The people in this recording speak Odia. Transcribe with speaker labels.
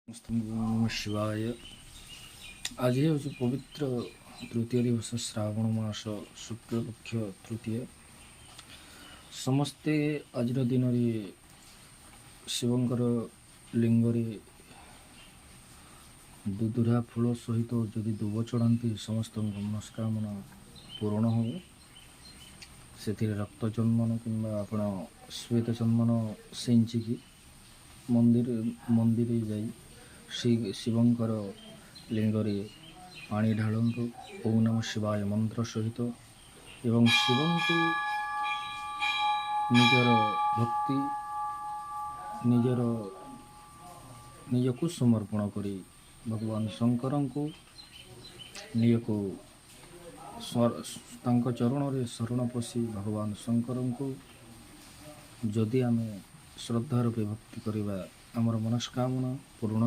Speaker 1: ସମସ୍ତଙ୍କୁ ନମଃ ଶିବାୟ। ଆଜି ହେଉଛି ପବିତ୍ର ତୃତୀୟ ଦିବସ, ଶ୍ରାବଣ ମାସ ଶୁକ୍ଳପକ୍ଷ ତୃତୀୟ। ସମସ୍ତେ ଆଜିର ଦିନରେ ଶିବଙ୍କର ଲିଙ୍ଗରେ ଦୁଦୁରା ଫୁଲ ସହିତ ଯଦି ଦୁବ ଚଢ଼ାନ୍ତି, ସମସ୍ତଙ୍କ ମନସ୍କାମନା ପୂରଣ ହେବ। ସେଥିରେ ରକ୍ତ ଚନ୍ଦନ କିମ୍ବା ଆପଣ ଶ୍ଵେତ ଚନ୍ଦନ ସିଞ୍ଚିକି ମନ୍ଦିର ଯାଇ ଶିବଙ୍କର ଲିଙ୍ଗରେ ପାଣି ଢାଳନ୍ତୁ ଓଁ ନମଃ ଶିବାୟ ମନ୍ତ୍ର ସହିତ ଏବଂ ଶିବଙ୍କୁ ନିଜର ଭକ୍ତି, ନିଜକୁ ସମର୍ପଣ କରି ଭଗବାନ ଶଙ୍କରଙ୍କୁ ନିଜକୁ ତାଙ୍କ ଚରଣରେ ଶରଣ ପଶି ଭଗବାନ ଶଙ୍କରଙ୍କୁ ଯଦି ଆମେ ଶ୍ରଦ୍ଧା ରୂପେ ଭକ୍ତି କରିବା, ଆମର ମନସ୍କାମନା ପୂରଣ